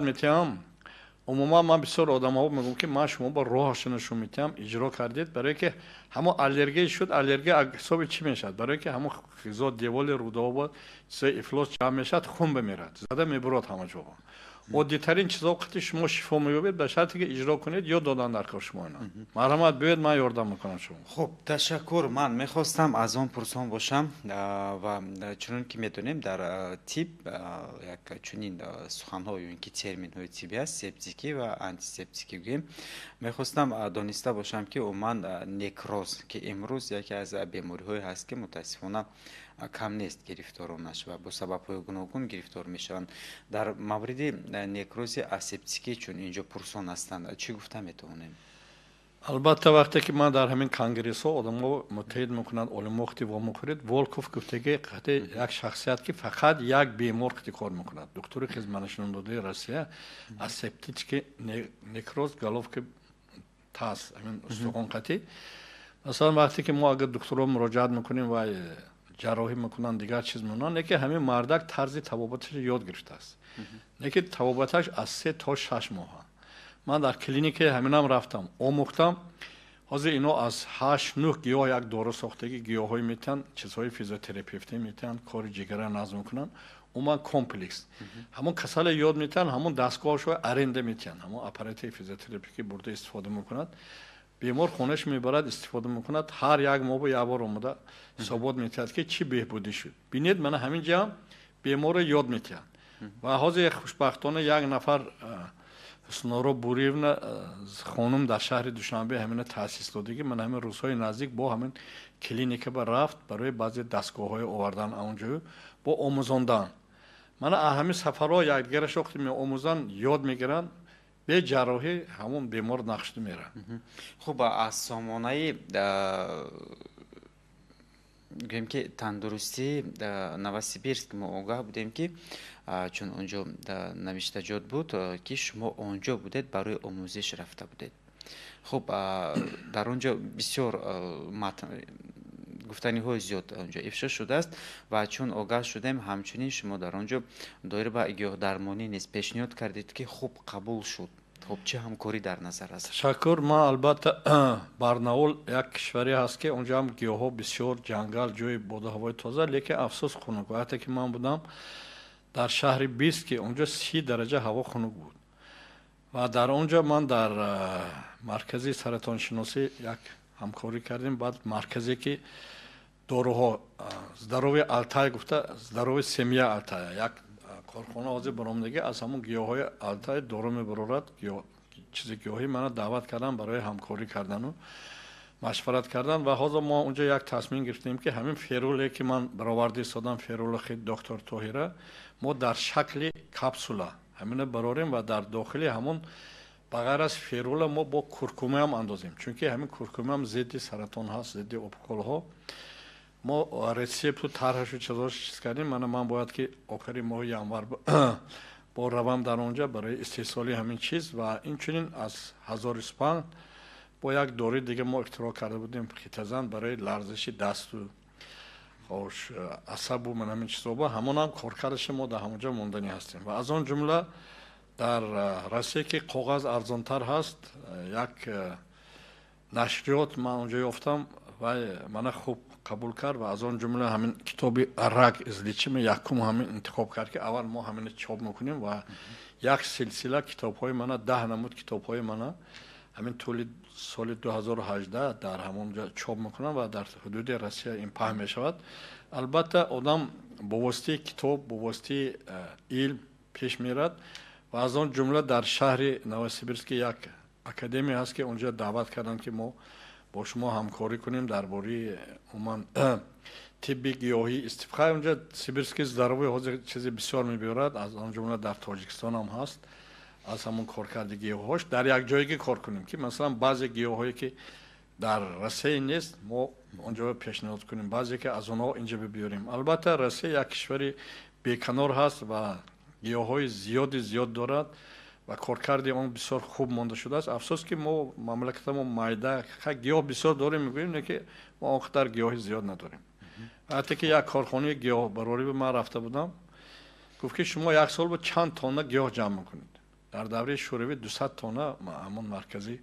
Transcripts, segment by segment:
Метиҳам. Умуман, ман бисёр одамҳо мегӯям, ки ман шумо ба роҳашо нишон метиҳам, иҷро кардед, барое ки ҳамон аллергия шуд. Аллергия ҳисоби чӣ мешавад? Барое ки ҳамон ғизо деволи рӯдаҳо чизои ифлос ҷамъ мешавад, хун бимерад, зада мебурад ҳама ҷо. Оддитарин чизо қати шумо шифо меёбед, ба шарте ки иҷро кунед. Ёд додан дар кор шумо ина. Марҳамат, биёед, ман ёрдам мекунам шумо. Хуб, ташаккур. Ман мехостам аз он пурсон бошам ва чунон ки медонем, дар тиб як чунин суханҳо ё ин ки терминҳои тиббӣ аст: септикӣ ва антисептикӣ гӯем. Мехостам дониста бошам, ки умуман некроз, ки имрӯз яке аз бемориҳое ҳаст, ки мутаассифона кам нест гирифторонаш ва бо сабабҳои гуногун гирифтор мешаванд, дар мавриди некрози асептикӣ, чун инҷо пурсон ҳастанд, чӣ гуфта метавонем? Албатта, вақте ки ман дар ҳамин конгрессҳо одамҳо муттаҳид мекунанд, олимо қати вомехӯред, Волков гуфтаги қати як шахсият, ки фақат як бемор қати кор мекунад, духтури хизматнашондодаи Россия, асептический некроз головки таз, ҳамин устухон қати. Масалан, вақте ки мо агар духтурро муроҷиат мекунем ва ҷарроҳӣ мекунанд, дигар чиз мекунанд, лекин ҳамин мардак тарзи табобаташро ёд гирифтааст, лекин табобаташ аз 3 то 6 моҳа. Ман дар клиникаи ҳаминам рафтам, омӯхтам. Ҳозир ино аз ҳашт нӯҳ гиёҳ як дору сохтагӣ, гиёҳҳое метиҳанд, чизҳои физиотерапевтӣ метиҳанд, кори ҷигара назм мекунанд, умуман комплекс. Ҳамон касале ёд метиҳанд, ҳамон дастгоҳашо аренда метиҳанд, ҳамон аппарати физиотерапӣ бурда истифода мекунад бемор, хонаш мебарад, истифода мекунад. Ҳар як моҳ як бор омада ҳисобот метиҳад, ки чӣ беҳбудӣ шуд. Бинед, мана ҳамин ҷа беморро ёд метиҳанд. Ва ҳозир хушбахтона як нафар, Ҳусноро Буриевна хонум, дар шаҳри Душанбе ҳамина таъсис додагӣ. Ман ҳамин рӯзҳои наздик бо ҳамин клиника ба рафт барои баъзе дастгоҳҳои овардан онҷо, бо омӯзондан. Мана ҳамин сафарҳо якдигараш вақте меомӯзанд, ёд мегиранд, бе ҷарроҳӣ ҳамон бемор нақшда меравад. Хуб, аз сомонаи гӯем ки тандурустии Новосибирск мо огаҳ будем, ки чун онҷо навиштаҷот буд, ки шумо онҷо будед, барои омӯзиш рафта будед. Хуб, дар он ҷо бисёр гуфтаниҳои зиёд онҷо ифшо шудааст ва чун огаҳ шудем, ҳамчунин шумо дар он ҷо доир ба гиёҳдармонӣ низ пешниҳод кардед, ки хуб қабул шуд. Хуб, чӣ ҳамкорӣ дар назар аст? Ташаккур. Ман албатта, Барнаул як кишваре ҳаст, ки онҷо ҳам гиёҳҳо бисёр, ҷангал, ҷои боду ҳавои тоза, лекин афсӯс, хунук. Вақте ки ман будам дар шаҳри Бист, ки онҷо 30 дараҷа ҳаво хунук буд, ва дар он ҷо ман дар маркази саратоншиносӣ як ҳамкорӣ кардем. Баъд марказе ки доруҳо, «Здоровье Алтай» гуфта, «Здоровье семья Алтая», як корхона ҳозир баромадагӣ, аз ҳамон гиёҳҳои Алтай дору мебарорад, чизи гиёҳӣ. Мана даъват кардам барои ҳамкорӣ кардану машварат кардан. Ва ҳозир мо онҷо як тасмим гирифтем, ки ҳамин феруле, ки ман бароварда истодам, ферулахи доктор Тоҳира, мо дар шакли капсула ҳамина барорем ва дар дохили ҳамон ба ғайр аз ферула мо бо куркумаам андозем, чунки ҳамин куркумаам зидди саратон ҳаст, зидди опухолҳо. Мо рецепту тарҳашу чизош чиз кардем. Мана ман бояд ки охири моҳи январ бо равам дар онҷа барои истеҳсоли ҳамин чиз. Ва инчунин аз ҳазори сухан бо як дори дига мо ихтироъ карда будем, хитозан, барои ларзиши дасту хош асабу ман ҳамин чизо, ба ҳамонам коркардаша мо дар ҳамонҷо монданӣ ҳастем. Ва аз он ҷумла дар Россия, ки коғаз арзонтар ҳаст, як нашриёт ман онҷо ёфтам ва мана хуб қабул кард. Ва аз он ҷумла ҳамин китоби «Рак излечимый» якум ҳамин интихоб кард, ки аввал мо ҳамина чоп мекунем. Ва як силсила китобҳои мана, 10 намуд китобҳои мана ҳамин тӯли соли 2018 дар ҳамон ҷо чоп мекунам ва дар ҳудуди Россия ин паҳн мешавад. Албатта, одам бо воситаи китоб, бо воситаи илм пеш мерад. Ва аз он ҷумла дар шаҳри Новосибирски як академия ҳаст, ки онҷо даъват карданд, ки мо бо шумо ҳамкорӣ кунем дар бораи умуман тибби гиёҳӣ истифода. Онҷо «Сибирский здоровье» ҳозир чизи бисёр мебиёрад, аз он ҷумла дар Тоҷикистон ҳам ҳаст. Аз ҳамон коркарди гиёҳҳош дар як ҷойгӣ кор кунем, ки масалан баъзе гиёҳҳое, ки дар Россия нест, мо онҷо пешниҳод кунем, баъзе ки аз онҳо инҷо бибиёрем. Албатта, Россия як кишвари беканор ҳаст ва гиёҳҳои зиёди зиёд дорад ва коркарди он бисёр хуб монда шудааст. Афсӯс, ки мо мамлакатамо майда, гиёҳ бисёр дорем мегӯем, не ки мо он қадар гиёҳи зиёд надорем. Вақте ки як корхонаи гиёҳбарорӣ ман рафта будам, гуфт, ки шумо як сол бо чанд тонна гиёҳ ҷамъ мекунед? Дар давраи Шӯравӣ 200 тонна ҳамон маркази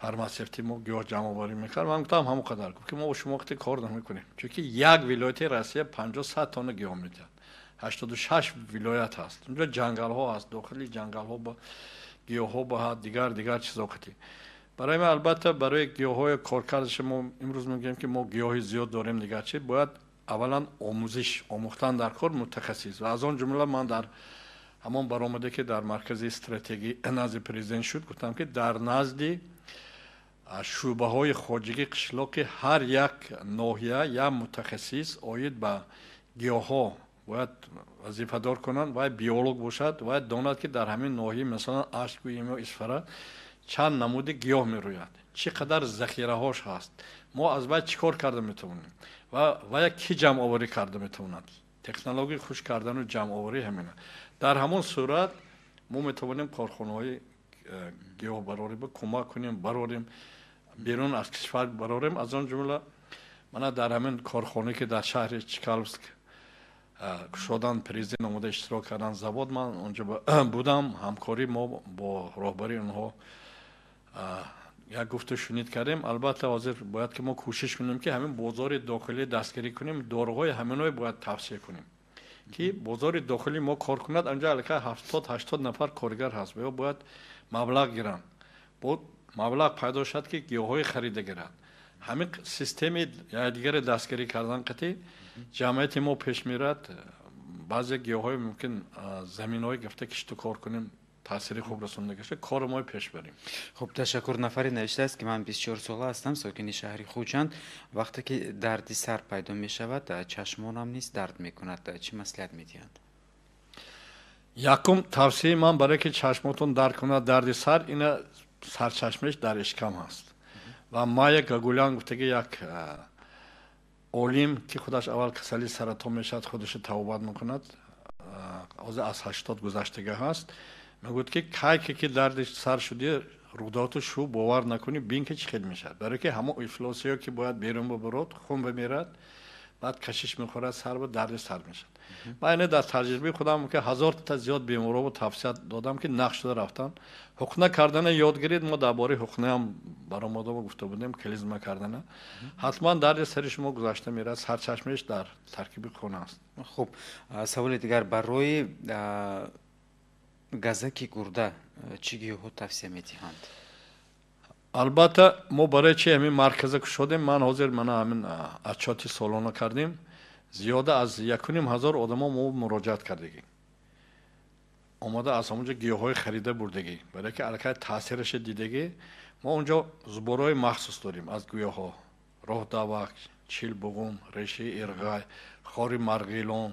фармасевтӣ мо гиёҳ ҷамъоварӣ мекард. Ман гуфтам, ҳамон қадар. Гуфт, ки мо бо шумо вақте кор намекунем, чунки як вилояти Россия 50-100 тонна гиёҳ медиҳад. 86 вилоят ҳаст, унҷо ҷангалҳо ҳаст, дохили ҷангалҳо ба гиёҳҳо ба дигар дигар чизо қатӣ. Барои ман, албатта, барои гиёҳҳои коркардаш мо имрӯз мегӯем, ки мо гиёҳи зиёд дорем, дигар чи бояд аввалан омӯзиш, омӯхтан дар кор, мутахассис. Ва аз он ҷумла ман дар ҳамон баромаде, ки дар маркази стратегӣ назди президент шуд, гуфтам, ки дар назди шӯъбаҳои хоҷагии қишлоқи ҳар як ноҳия як мутахассис оид ба гиёҳҳо бояд вазифадор кунанд. Вай биолог бошад, вай донад, ки дар ҳамин ноҳия, масалан, Ашт гӯем ё Исфара, чанд намуди гиёҳ мерӯяд, чӣ қадар захираҳош ҳаст, мо аз вай чӣ кор карда метавонем ва вая кӣ ҷамъоварӣ карда метавонад, технологияи хушк кардану ҷамъоварӣ ҳамина. Дар ҳамон сурат мо метавонем корхонаҳои гиёҳбарорӣ ба кӯмак кунем, барорем, берун аз кишвар барорем. Аз он ҷумла мана дар ҳамин корхонае, ки дар шаҳри Чкаловск кушодан, президент омода иштирок кардан завод, ман онҷо будам, ҳамкорӣ мо бо роҳбари онҳо як гуфту шунид кардем. Албатта, ҳозир бояд ки мо кӯшиш кунем, ки ҳамин бозори дохилӣ дастгирӣ кунем, доруҳои ҳаминое бояд тавсия кунем, ки бозори дохилӣ мо кор кунад. Анҷо аллакай 70-80 нафар коргар ҳаст ва ё бояд маблағ гиранд, бо маблағ пайдо шавад, ки гиёҳҳои харида гирад. Ҳамин системи якдигаре дастгирӣ кардан қатъи ҷамъияти мо пеш мерад. Баъзе гиёҳҳои мумкин заминҳои гирифта кишту кор кунем, таъсири хуб расонда гашта, кори мо пеш барем. Хуб, ташаккур. Нафаре навиштааст, ки ман 24 сола ҳастам, сокини шаҳри Хуҷанд. Вақте ки дарди сар пайдо мешавад, чашмонам низ дард мекунад. Чӣ маслиҳат медиҳанд? Якум тавсияи ман, барое ки чашмотон дард кунад, дарди сар, ина сарчашмааш дар ишкам ҳаст. Ва Майя Гагулян гуфтаги як олим, ки худаш аввал касали саратон мешавад, худашо табобат мекунад, ҳозир аз 80 гузаштага ҳаст, мегӯяд, ки кайке ки дарди сар шуди, рӯдоту шу, бовар накунӣ, бин, ки чӣ хел мешавад, барое ки ҳамон ифлосиё, ки бояд берун бибарод, хун бимерад, баъд кашиш мехӯрад сар, ба дарди сар мешавад. Ман ине дар таҷрибаи худам, ки ҳазорта зиёд беморобо тавсия додам, ки нақш шуда рафтан. Ҳуқна кардана ёд гиред. Мо дар бораи ҳуқнаам баромадо гуфта будем, клизма кардана. Ҳатман дарди сари шумо гузашта мерад, сарчашмааш дар таркиби хун аст. Хуб, саволи дигар: барои газаки гурда чӣ гиёҳҳо тавсия медиҳанд? Албатта, мо барои чи ҳамин марказа кушодем? Ман ҳозир мана ҳамин отчёти солона кардем, зиёда аз 1500 одамо мо муроҷиат кардагӣ, омода аз ҳамонҷо гиёҳҳои харида бурдагӣ, барое ки аллакай таъсираша дидагӣ. Мо онҷо сборҳои махсус дорем аз гиёҳҳо: роҳдавак, чилбуғум, решаи ирғай, хори марғилон,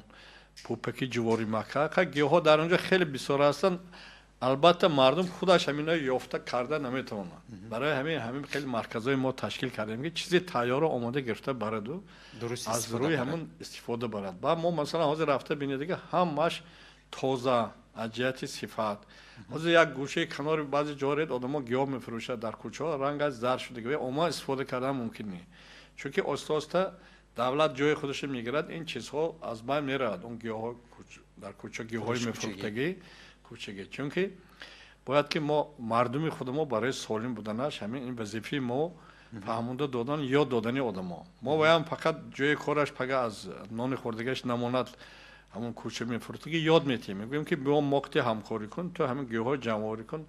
пупаки ҷуворимакка. Гиёҳҳо дар онҷо хеле бисёр ҳастанд. Албатта, мардум худаш ҳаминои ёфта карда наметавонад. Барои ҳамин хеле марказҳои мо ташкил кардем, ки чизи тайёрро омода гирифта бараду аз рӯи ҳамон истифода барад. Ба мо, масалан, ҳозир рафта бинед, ки ҳамаш тоза, аз ҷиҳати сифат. Ҳозир як гӯшаи канори баъзе ҷо одамо гиёҳ мефурӯшад дар кӯчаҳо, рангаш зард шуда, омода истифода кардан мумкин не, чунки оҳиста оҳиста давлат ҷои худашро мегирад, ин чизҳо аз байн меравад, он гиёҳҳо дар кӯча, гиёҳҳои мефурӯхтагӣ кӯчагӣ. Чунки бояд ки мо мардуми худамо барои солим буданаш, ҳамин ин вазифаи мо, фаҳмонда додан, ёд додани одамо. Мо ваям фақат ҷои кораш пага аз нони хӯрдагаш намонад, ҳамон кӯча мефурӯхтагӣ ёд метиҳем, мегӯем, ки биё, моқти ҳамкорӣ кун, ту ҳамин гиёҳҳои ҷамъоварӣ кун,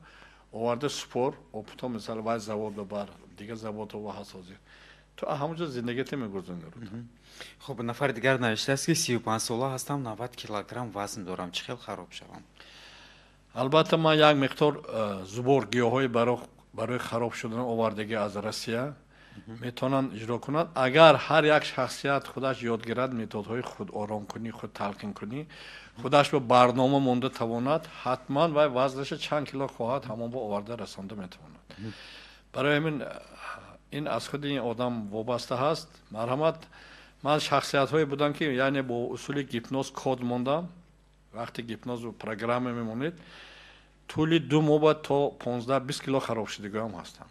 оварда супор, опуто, мисал, вай завод бибар, дигар заводҳо ва ҳаст, ҳозир ту ҳамонҷо зиндагите мегузаронӣ. Хуб, нафари дигар навиштааст, ки 35 сола ҳастам, 90 килограмм вазн дорам, чӣ хел хароб шавам? Албатта, ман як миқдор сбор гиёҳҳои барои хароб шудан овардагӣ аз Россия, метавонанд иҷро кунанд. Агар ҳар як шахсият худаш ёд гирад методҳои худоромкунӣ, худталқинкунӣ, худаш ба барнома монда тавонад, ҳатман вай вазнаша чанд кило хоҳад, ҳамон бо оварда расонда метавонад. Барои ҳамин ин аз худи ин одам вобаста ҳаст. Марҳамат, ман шахсиятҳое будам, ки яъне бо усули гипноз код мондам. Вақте гипнозу программа мемонед, тӯли 2 моҳ ба то 15-20 кило хароб шудагиҳам ҳастанд.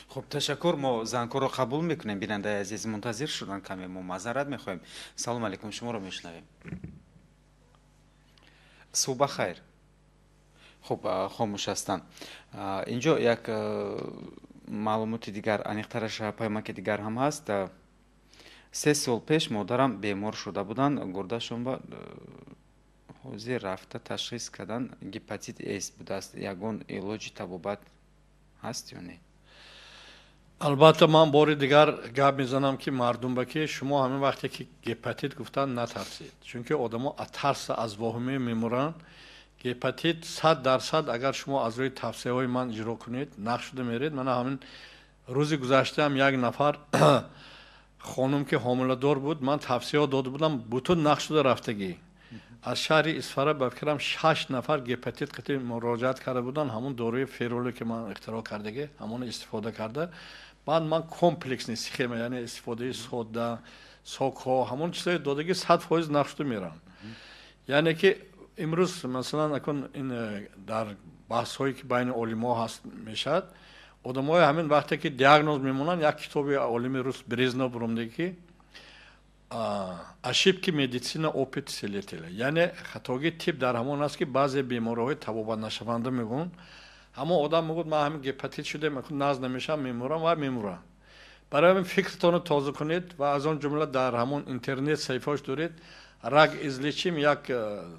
Хуб, ташаккур. Мо зангҳоро қабул мекунем. Бинандаи азиз мунтазир шуданд каме, мо маъзарат мехоҳем. Салом алейкум, шуморо мешунавем. Субҳ ба хайр. Хуб, хомӯш ҳастанд. Инҷо як маълумоти дигар, аниқтараш паёмаки дигар ҳам ҳаст. 3 сол пеш модарам бемор шуда буданд, гурдашон ба ҳозир рафта ташхис кардан, гепатит С будааст. Ягон илоҷи табобат ҳаст ё не? Албатта, ман бори дигар гап мезанам, ки мардум ба ки шумо ҳамин вақте ки гепатит гуфтанд, натарсед, чунки одамо аз тарса, аз воҳимӣ мемуранд. Гепатит 100%, агар шумо аз рӯи тавсияҳои ман иҷро кунед, нағз шуда меред. Мана ҳамин рӯзи гузаштаам як нафар хонум, ки ҳомиладор буд, ман тавсияҳо дода будам, бутун нағз шуда рафтагӣ. Аз шаҳри Исфара, ба фикрам, шаш нафар гепатит қити муроҷиат карда буданд. Ҳамон доруи феруле, ки ман ихтироъ кардагӣ, ҳамоно истифода карда, баъд ман комплексный схема, яъне истифодаи сода, сокҳо, ҳамон чизҳои додагӣ, 100% нағз шуда меранд. Яъне ки имрӯз, масалан, акун ин дар баҳсҳое, ки байни олимҳо ҳаст мешавад, одамои ҳамин вақте ки диагноз мемонанд, як китоби олими рус Березнов буромдаги, ки «Ошибки медицины, опыт целителя», яъне хатогии тиб дар ҳамон аст, ки баъзе бемориҳои табобатнашаванда мегӯянд. Ҳамон одам мегӯяд: «Ман ҳамин гепатит шудем, нағз намешавам, мемурам», ва мемурам. Барои ҳамин фикртонро тоза кунед ва аз он ҷумла дар ҳамон интернет саҳифаош доред, «Рак излечим». Як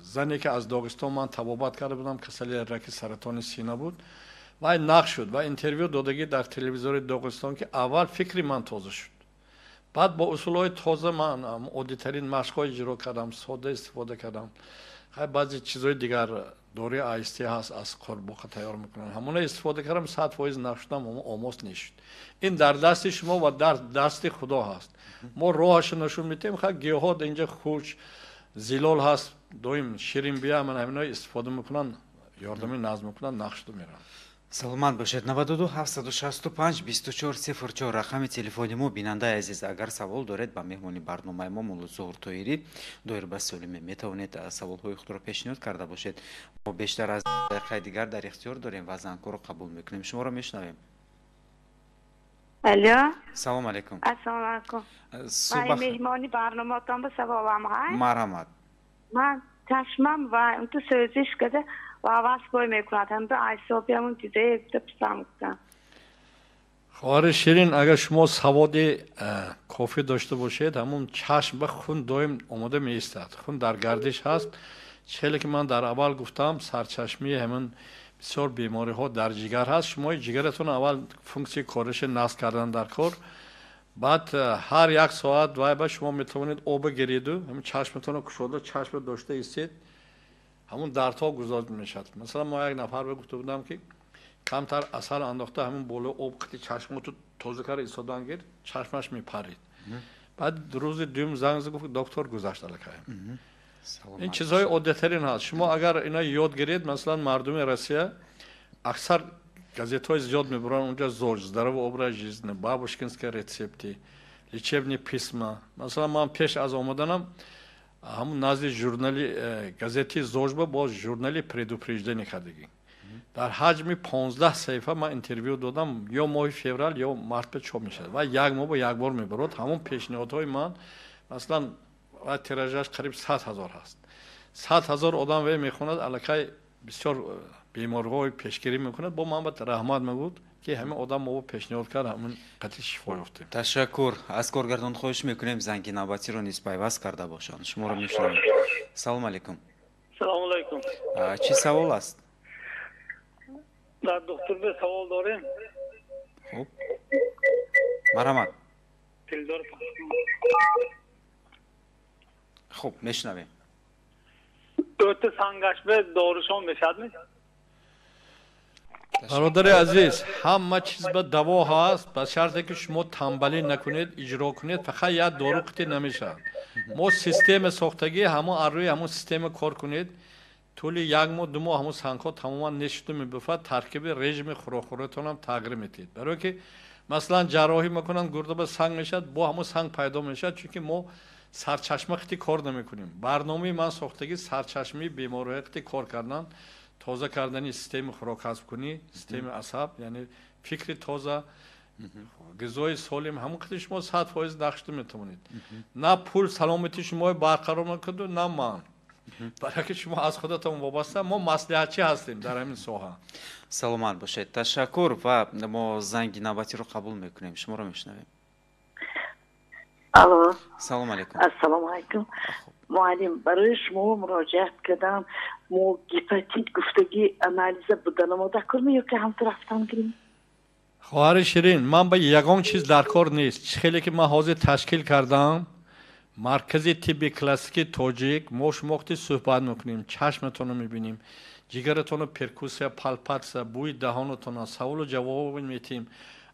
зане, ки аз Доғистон ман табобат карда будам, касали раки саратони сина буд, вай нағз шуд ва интервю додагӣ дар телевизори Доғистон, ки аввал фикри ман тоза шуд, баъд бо усулҳои тоза ман оддитарин машқҳо иҷро кардам, сода истифода кардам. Хай, баъзе чизҳои дигар, доруи аисти ҳаст, аз қурбоқа тайёр мекунанд, ҳамона истифода кардам, 100% нағз шудам, омос нешуд. Ин дар дасти шумо ва дар дасти Худо ҳаст. Мо роҳашо ношон метиҳем. Хай, гиёҳҳо инҷа хуш зилол ҳаст, доим ширинбия, ман ҳамино истифода мекунанд, ёрдами нағз мекунанд, нағз шуда мераванд. Саломат бошед. 92 765 24 04 рақами телефони мо. Бинандаи азиз, агар савол доред ба меҳмони барномаи мо, мулло Зуҳур Тоирӣ, доир ба солимӣ, метавонед саволҳои худро пешниҳод карда бошед. Мо бештар аз дақиқаи дигар дар ихтиёр дорем ва зангҳоро қабул мекунем. Шуморо мешунавем. Алло. Салом алейкум. Ассалому алайкум. Меҳмони барноматон ба саволам ҳай. Марҳамат. Ман чашмам ва ту сӯзиш када ва бой мекунад, ҳам ба айсоби ҳамон дида писам гуфтам. Хоҳари ширин, агар шумо саводи кофӣ дошта бошед, ҳамон чашм ба хун доим омода меистад, хун дар гардиш ҳаст. Хеле ки ман дар аввал гуфтам, сарчашмаи ҳамин бисёр бемориҳо дар ҷигар ҳаст. Шумо ҷигаратон аввал функсияи кориша нағз кардан дар кор, баъд ҳар як соат вай ба шумо метавонед оба гириду ҳамин чашматонро кушода, чашмро дошта истед, ҳамун дардҳо гузошта мешавад. Масалан, мо як нафар ба гуфта будам, ки камтар асал андохта, ҳамин болои об қити чашмоту тоза карда истодан гир, чашмаш мепарид. Баъд рӯзи дуюм занг зад, гуфт: «Доктор, гузашт аллакай». Ин чизҳои оддатарин ҳаст. Шумо агар ина ёд гиред, масалан, мардуми Россия аксар газетҳои зиёд мебуранд унҷа: ЗОЖ, здоровый образ жизни, бабушкинские рецепты, лечебные письма. Масалан, ман пеш аз омаданам ҳамун назди журнали газети ЗОЖ ба боз журнали предупреждение кардагӣ, дар ҳаҷми 15 саҳифа ман интервю додам. Ё моҳи феврал, ё март ба чоп мешавад ва як моҳ ба як бор мебарод. Ҳамон пешниҳодҳои ман, масалан, ва тиражаш қариб 100 000 ҳаст. 100 000 одам ве мехонад, аллакай бисёр бемориҳои пешгирӣ мекунад. Бо ман ба раҳмат мегӯд, ки ҳамин одам мо пешниҳод кард, ҳамин қатъи шифо ёфтем. Ташаккур. Аз коргардон хоҳиш мекунем, занги навбатиро низ пайваст карда бошанд. Шуморо мешунавем. Салому алейкум. Салому алейкум. Чӣ савол аст? Дар доктор бе савол дорем. Хуб, марҳамат. Дилдор. Хуб, мешунавем. Өтө сангашбе дорушон мешавадми? Бародари азиз, ҳама чиз ба даво ҳаст, ба шарте ки шумо тамбалӣ накунед, иҷро кунед. Фақат як дору қитӣ намешавад. Мо система сохтагӣ, ҳамон аз рӯи ҳамон система кор кунед. Тӯли як моҳ, 2 моҳ ҳамон сангҳо тамоман нешуду мебуфад. Таркиби режими хӯрокхӯриятонам тағйир медиҳед, барое ки, масалан, ҷарроҳӣ мекунанд, гурда ба санг мешавад, бо ҳамон санг пайдо мешавад, чунки мо сарчашма қити кор намекунем. Барномаи ман сохтагӣ сарчашмаи бемориҳои қити кор кардан, тоза кардани системаи хӯрокҳазмкунӣ, системаи асаб, яъне фикри тоза, ғизои солим. Ҳамон қити шумо 100% нағз шуда метавонед. На пул саломатии шуморо барқарор мекунаду, на ман. Барои ки шумо аз худатон вобаста, мо маслиҳатчӣ ҳастем дар ҳамин соҳа. Саломат бошед, ташаккур. Ва мо занги навбатиро қабул мекунем, шуморо мешунавем. Алло. Салом алейкум. Ассалому алайкум, муаллим, барои шумо муроҷиат кардам. Мо гепатит гуфтагӣ анализа буданамо даркор ё ки ҳамту рафтан гирем? Хоҳари ширин, ман ба ягон чиз дар кор нест. Чӣ хеле ки ман ҳозир ташкил кардам маркази тибби классикии тоҷик, мо шумо вақти суҳбат мекунем, чашматонро мебинем, ҷигаратонро перкуссия, пальпатсия, бӯи даҳонатона, саволу ҷавоб метиҳем,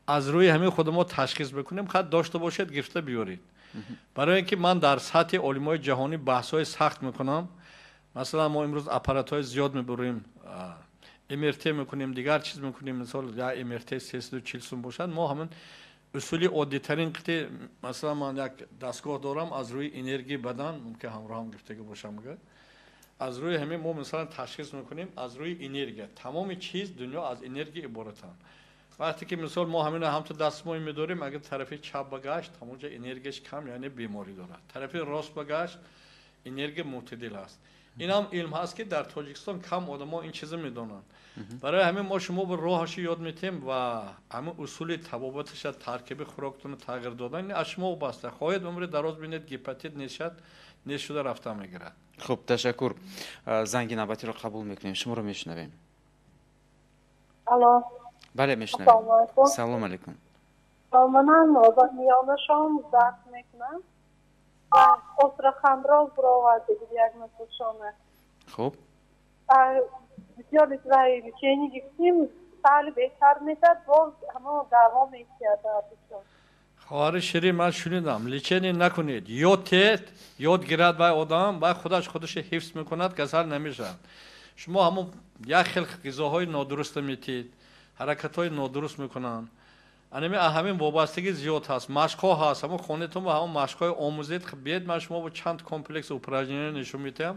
аз рӯи ҳамин худ мо ташхис мекунем. Хат дошта бошед, гирифта биёред. Барои ин ки ман дар сатҳи олимои ҷаҳонӣ баҳсҳои сахт мекунам. Масалан, мо имрӯз аппаратҳои зиёд мебурем, МРТ мекунем, дигар чиз мекунем. Мисол, я МРТ 340 сум бошад, мо ҳамин усули оддитарин қити, масалан, ман як дастгоҳ дорам, аз рӯи энергияи бадан, мумкин ҳамроҳам гирифтагӣ бошам, аз рӯи ҳамин мо, масалан, ташхис мекунем аз рӯи энергия. Тамоми чиз дунё аз энергия иборатанд. Вақте ки, мисол, мо ҳамина ҳамту дастмои медорем, агар тарафи чап багашт, ҳамонҷа энергияш кам, яъне беморӣ дорад, тарафи рост багашт, энергия мӯътадил аст. Инам илм ҳаст, ки дар Тоҷикистон кам одамо ин чиза медонанд. Барои ҳамин мо шумо ба роҳашо ёд метиҳем ва ҳамин усули табобаташа, таркиби хӯроктонро тағйир додан аз шумо вобаста. Хоҳед, умри дароз бинед, гепатит нешад, нешуда рафта мегирад. Хуб, ташаккур. Занги навбатиро қабул мекунем, шуморо мешунавем. Алло. Бале, мешунавем, салом алейкум. Манам миёнашон дард мекунам, остеохондроз буровардаги диагнозшона. Хуб. Бисёр лечение гирифтем, сали беҳтар мешад, боз ҳамо давом мекунад дардшон. Хоҳари ширин, ман шунидам, лечение накунед, ёд тед, ёд гирад вай одам, вай худаш худашо ҳифз мекунад, касал намешавад. Шумо ҳамон як хел ғизоҳои нодуруста метиҳед, ҳаракатҳои нодуруст мекунанд, анами ҳамин вобастагӣ зиёд ҳаст. Машқҳо ҳаст, ҳамон хонатон ба ҳамон машқҳои омӯзед, биед, ман шумо бо чанд комплекс упражнение нишон медиҳам,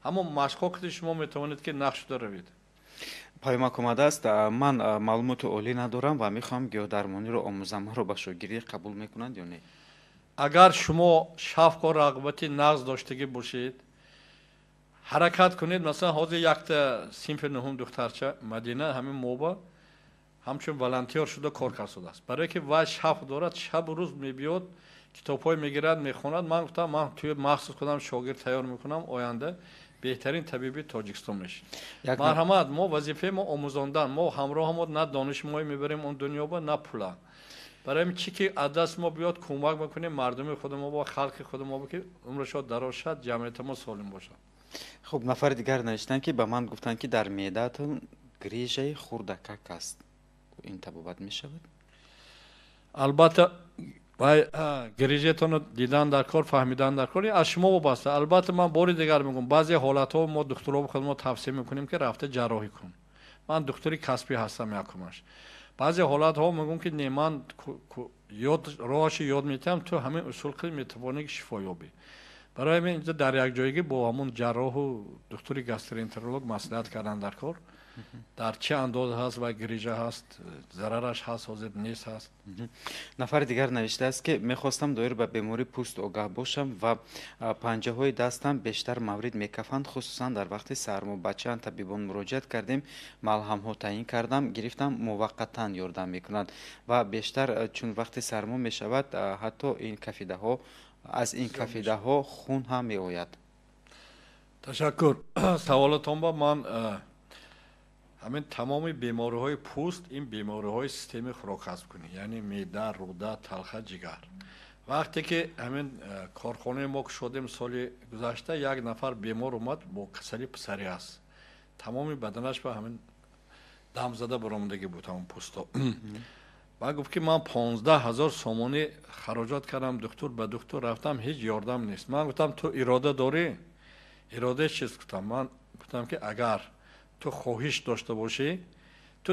ҳамон машқҳо ки шумо метавонед ки нақш шуда равед. Паёмак омадааст: ман маълумоти олӣ надорам ва мехоҳам гиёҳдармониро омӯзам, маро ба шогирдӣ қабул мекунанд ё не? Агар шумо шавқу рағбати нағз доштагӣ бошед, ҳаракат кунед. Масалан, ҳозир якта синфи нуҳум духтарча Мадина ҳамин моба ҳамчун волонтёр шуда кор кардааст, барое ки вай шавқ дорад, шабу рӯз мебиёд, китобҳое мегирад, мехонад. Ман гуфтам, ман туи махсус худам шогирд тайёр мекунам, оянда беҳтарин табиби Тоҷикистон мешавад. Марҳамат, мо вазифаи мо омӯзондан, мо ҳамроҳамо на дониши мои мебарем он дунёба, на пула. Барои ҳамин чӣ ки аз даст мо биёд, кӯмак мекунем мардуми худамо бо халқи худамо, ки умрашон дароз шад, ҷамъияти мо солим бошад. Хуб, нафари дигар навиштанд, ки ба ман гуфтанд, ки дар меъдаатон грижаи хурдакак аст, ин табобат мешавад? Албатта, вай грижатонро дидан дар кор, фаҳмидан дар кор, аз шумо вобаста. Албатта, ман бори дигар мегӯям, баъзе ҳолатҳо мо духтуро худ мо тавсия мекунем, ки рафта ҷарроҳӣ кун. Ман духтури касбӣ ҳастам. Якумаш, баъзе ҳолатҳо мегӯям, ки не, ман ёд роҳашо ёд метиҳам, ту ҳамин усул ки метавонӣ ки шифо ёбӣ. Барои ҳамин инҷа дар якҷоягӣ бо ҳамун ҷарроҳу духтури гастроэнтеролог маслиҳат кардан дар кор, дар чӣ андоза ҳаст ва грижа ҳаст, зарараш ҳаст, ҳозир нест ҳаст. Нафари дигар навиштааст, ки мехостам доир ба бемории пӯст огаҳ бошам ва панҷаҳои дастам бештар маврид мекафанд, хусусан дар вақти сармо. Ба чанд табибон муроҷиат кардем, малҳамҳо таъин кардам, гирифтам, муваққатан ёрдам мекунад ва бештар чун вақти сармо мешавад, ҳатто ин кафидаҳо, аз ин кафидаҳо хун ҳам меояд. Ташаккур саволатон. Ба ман ҳамин тамоми бемориҳои пӯст, ин бемориҳои системаи хӯрокҳазмкунӣ, яъне меъда, рӯда, талха, ҷигар. Вақте ки ҳамин корхонаи мо кушодем соли гузашта, як нафар бемор омад бо касали псориаз, тамоми баданаш ба ҳамин дам зада баромадагӣ буд ҳамон пӯсто. Баъд гуфт, ки ман 15 000 сомонӣ хароҷот кардам, духтур ба духтур рафтам, ҳеҷ ёрдам нест. Ман гуфтам, ту ирода дорӣ? Иродаи чиз? Гуфтам. Ман гуфтам, ки агар ту хоҳиш дошта бошӣ, ту